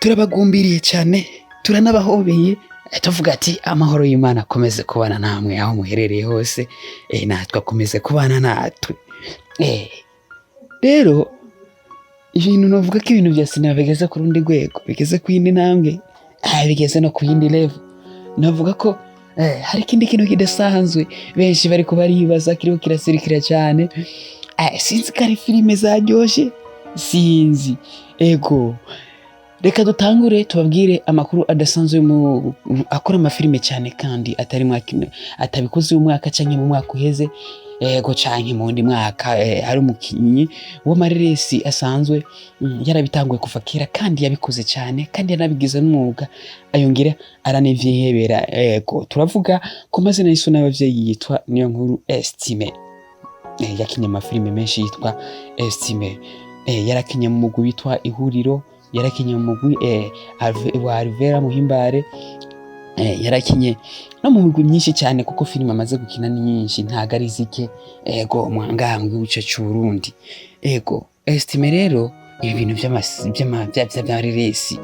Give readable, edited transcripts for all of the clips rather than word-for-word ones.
Turabagumbiriye cyane, turanabahobeye, tuvuga ati amahoro y'Imana akomeze kubana namwe aho muherereye hose, natwe akomeze kubana natwe. Rero ibintu navuga ko ibintu bya sinema bigeze ku rundi rwego, bigeze ku yindi ntambwe, bigeze no ku yindi level. Navuga ko hari ikindi kintu kidasanzwe benshi bari baribaza kiriko kirasirikira cyane. Sinzi ko ari filime zaryoshe, sinzi. Ego, reka dutangure tubabwire amakuru adasanzwe mu akora amafilime cyane kandi atari mwakino atabikoze uyu mwaka canke mu mwaka uheze, ego, canke mu wundi mwaka. Hari umukinyi w'amareresi asanzwe yarabitanguye kuva kera kandi yabikoze cyane kandi yanabigize n'umwuga, ayongera aranivyihebera. Ego, turavuga ku mazina y'isuna n'abavyeyi, yitwa Niyonkuru Estime. Yakinye amafilime menshi yitwa Estime. Yarakinye mu mugwi witwa Ihuriro, yarakinye mu mugwi wa Alvera Muhimbare, yarakinye no mu migwi myinshi cyane, kuko filime amaze gukina ni nyinshi, ntago ari zike. Ego, mwangaha mu gihugu cyacu c'u Burundi. Ego, Estime rero ibi bintu vy'amareresi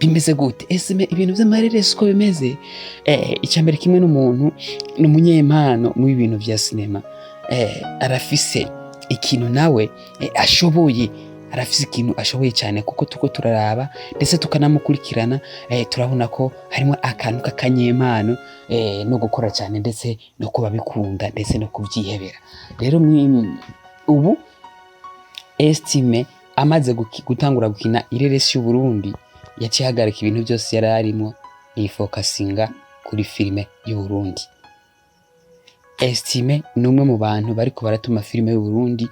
bimeze gute? Estime, ibintu vy'amareresi uko bimeze, icambere kimwe n'umuntu ni umunyempano mu bintu vya sinema. Arafise ikintu nawe ashoboye, arafise ikintu ashoboye cyane, kuko tuko turaraba ndetse tukanamukurikirana, turabona ko harimo akantu k'akanyempano, no gukora cyane ndetse no kuba bikunda ndetse no kubyihebera. Rero ubu Estime amaze gutangura gukina ireresi y'Uburundi, yaciye ahagarika ibintu byose yari arimo, yifokasinga kuri filime y'Uburundi. Estime ni umwe mu bantu bariko baratuma filime y'Uburundi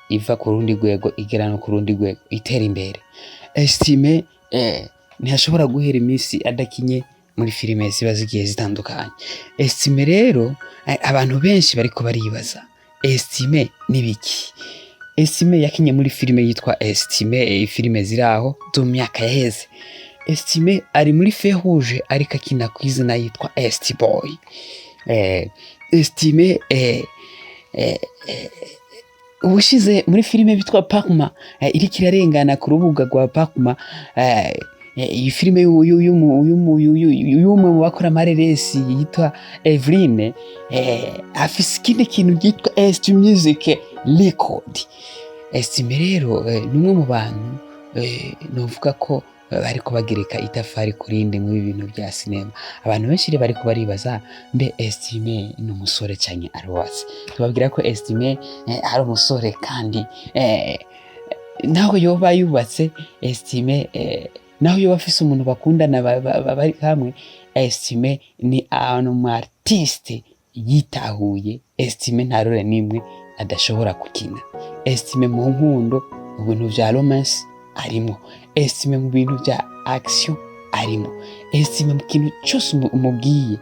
iva ku rundi rwego igera no ku rundi rwego, itera imbere. Estime ntiyashobora guhera iminsi adakinye muri filime ziba zigiye zitandukanye. Estime rero, abantu benshi bariko baribaza Estime nibiki. Estime yakinye muri filime yitwa Estime, filime ziri aho zo mu myaka yaheze. Estime ari muri Feu Rouge ariko akina ku izina yitwa Estiboy. Estime ubushize muri filime bitwa Parma, iriko irarengana ku rubuga rwa Parma, iyi filime y'umwe mu bakora amareresi yitwa Eveline, afise ikindi kintu cyitwa Est Music Record. Estime rero ni umwe mu bantu novuga ko bariko bagereka itafari ku rindi muri ibintu bya sinema. Abantu benshi rero bariko baribaza: mbe Estime ni umusore canke arubatse? Tubabwira ko Estime ari umusore, kandi naho yoba yubatse Estime, naho yoba afise umuntu bakundana bari hamwe, Estime ni umu artiste yitahuye. Estime nta role n'imwe adashobora gukina. Estime mu nkundo, mu bintu vya romance arimo. Estime mu bintu vya action arimo. Estime mu kintu cyose umubwiye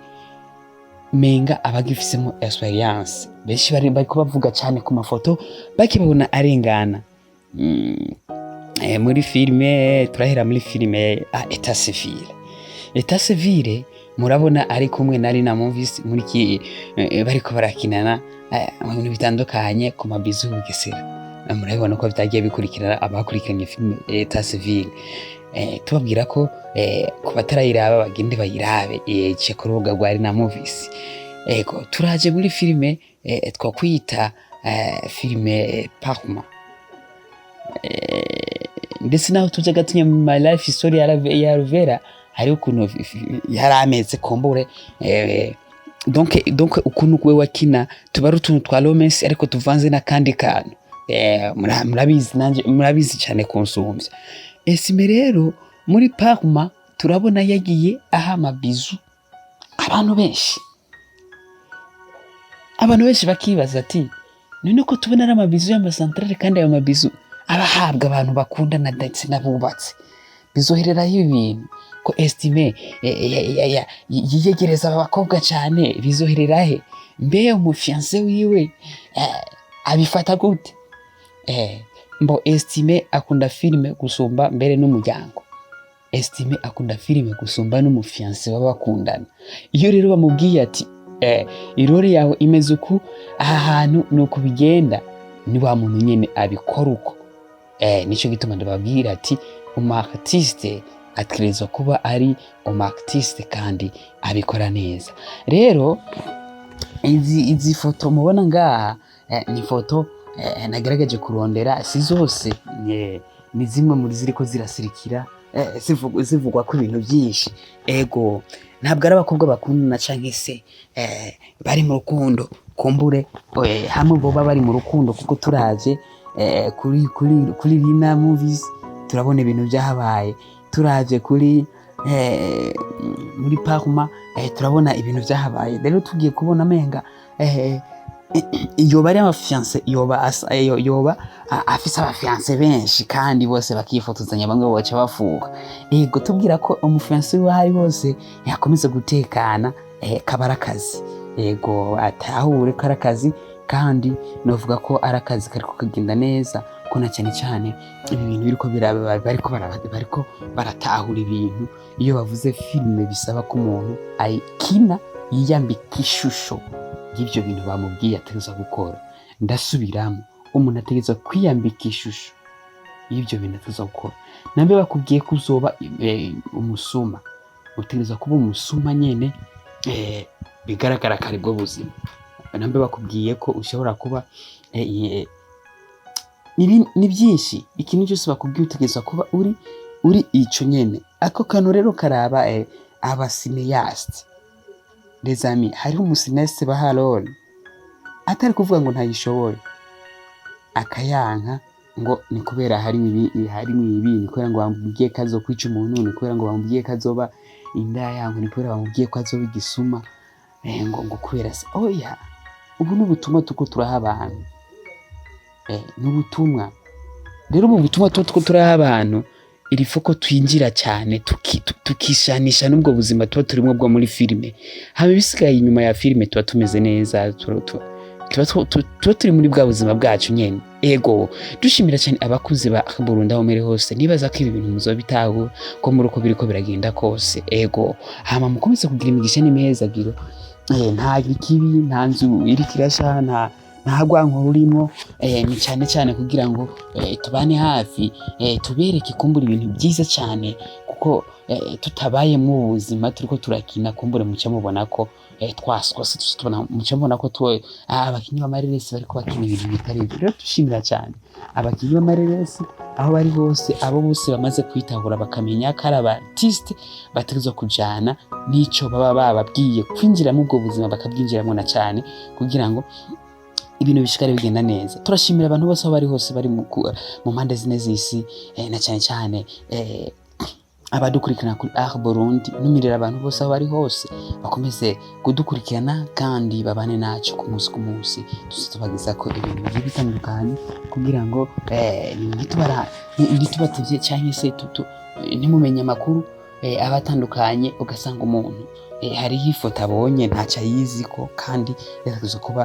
menga aba agifisemo experience. Benshi bariko bavuga cyane ku mafoto bakibabona arengana muri filime. Turahera muri filime Etat Civil. Etat Civil murabona ari kumwe na Rina Movies muri ki, bariko barakinana mu bintu bitandukanye ku mabizu y'Ubugesera. Murabibona ko byagiye bikurikirana abakurikiranye filime Etat Civil. Tubabwira ko ku batarayiraba bagende bayirabe, ice ku rubuga rwa Rina Movies. Ego, turaje muri filime twakwita filime Parma, ndetse naho tuja gatinya mu My Life Story ya Ruvera, hariho ukuntu yari ameze kumbure, donc ukuntu we wakina tuba ari utuntu twa romance ariko tuvanze n'akandi kantu. Murabizi, nanje murabizi cyane kunsumvya. Esime rero muri Parma turabona yagiye aha amabizu abantu benshi. Abantu benshi bakibaza ati: none ko tubona ari amabizu y'amasantarare, kandi ayo mabizu aba ahabwa abantu bakundana ndetse n'abubatse, bizohereraho ibi bintu ko Estime yiyegereza aba bakobwa cyane, bizoherera he? Mbe umu fiancé wiwe abifata gute? Mbo Estime akunda filime gusumba mbere n'umuryango. Estime akunda filime gusumba n'umu fiancé baba bakundana. Iyo rero bamubwiye ati i role yawe imeze uku, aha hantu ni uku bigenda, ni wa muntu nyene abikora uko. Nico gituma ndababwira ati Umu artiste ategerezwa kuba ari umu artiste kandi abikora neza. Rero izi foto mubona ngaha ni foto nagerageje kurondera, si zose, ni zimwe muri ziriko zirasirikira, zivugwa ko ibintu byinshi. Ego, ntabwo ari abakobwa bakundana canke se bari mu rukundo. Kumbure hamwe boba bari mu rukundo, kuko turavye kuri Lina Movies turabona ibintu byahabaye, turavye kuri muri Parma turabona ibintu byahabaye. Rero tugiye kubona amenga yoba ari aba fiancés, yoba yoba afise aba fiancés benshi kandi bose bakifotozanya, bamwe boca bafuha. Ego, tubwira ko umu fiancé wiwe aho ari hose yakomeza gutekana, kaba ari akazi. Ego, atahure ko ari akazi, kandi novuga ko ari akazi kariko kagenda neza, ko na cyane cyane ibi bintu biriko biraba, bariko baratahura ibintu. Iyo bavuze filime, bisaba ko umuntu ayikina yiyambika ishusho y'ivyo bintu bamubwiye ategerezwa gukora. Ndasubiramo, umuntu ategerezwa kwiyambika ishusho y'ivyo bintu ategerezwa gukora. Nambe bakubwiye ko uzoba umusuma, utegerezwa kuba umusuma nyene, bigaragara ko aribwo buzima. Nambe bakubwiye ko ushobora kuba ni byinshi, ikintu cyose bakubwiye utegerezwa kuba uri ico nyene. Ako kantu rero karaba aba cinéastes. Les amis, hariho umu cinéaste baha rôle, atari kuvuga ngo ntayishoboye, akayanka ngo ni kubera hari ibi, harimwo ibi, ni kubera ngo bamubwiye ko azokwica umuntu, ni kubera ngo bamubwiye ko azoba indaya, ngo ni kubera bamubwiye ko azoba igisuma, ngo kubera se. Oya, ubu ni ubutumwa turiko turaha abantu, ni ubutumwa. Rero ubu butumwa tuba turiko turaha abantu, il faut ko twinjira cyane, tukishanisha n'ubwo buzima tuba turimo bwo muri filime. Haba ibisigaye inyuma ya filime, tuba tumeze neza, tuba turi muri bwa buzima bwacu nyene. Ego, dushimira cyane abakuzi ba Burundi aho muri hose. Nibaza ko ibi bintu muzobitahura ko muri uko biriko biragenda kose. Ego, hama mukomeze kugira imigisha n'imihezagiro. Nta kibi, nta nzu iriko irasha, nta rwanko rurimwo, ni cyane cyane kugira ngo tubane hafi, tubereke kumbura ibintu byiza cyane, kuko tutabaye mu buzima turiko turakina, kumbure muca mubona ko twaswase, tubona muca mubona ko abakinyi b'amareresi bariko bakina ibintu bitari ibyo. Rero dushimira cyane abakinyi b'amareresi aho bari hose, abo bose bamaze kwitahura bakamenya ko ari aba artiste, bategerezwa kujana n'ico baba bababwiye, kwinjira mu ubwo buzima bakabwinjiramo, na cyane kugira ngo ibintu bishikare bigenda neza. Turashimira abantu bose aho bari hose, bari mu mpande zine z'isi, na cyane cyane abadukurikirana kuri Art Burundi. Numirira abantu bose aho bari hose bakomeze kudukurikirana kandi babane nacu ku munsi ku munsi, tuze tubageza ko ibintu bigiye bitandukanye kugira ngo ntitubatevye canke se ntimumenye amakuru aba atandukanye, ugasanga umuntu hariho ifoto abonye ntaco ayizi ko kandi yategerezwa kuba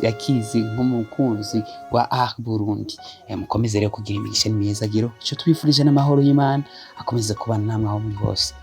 akizi nk'umukunzi wa Art Burundi. Mukomeze rero kugira imigisha n'imihezagiro. Ico tubifurije n'amahoro y'Imana akomeze kubana namwe aho muri hose.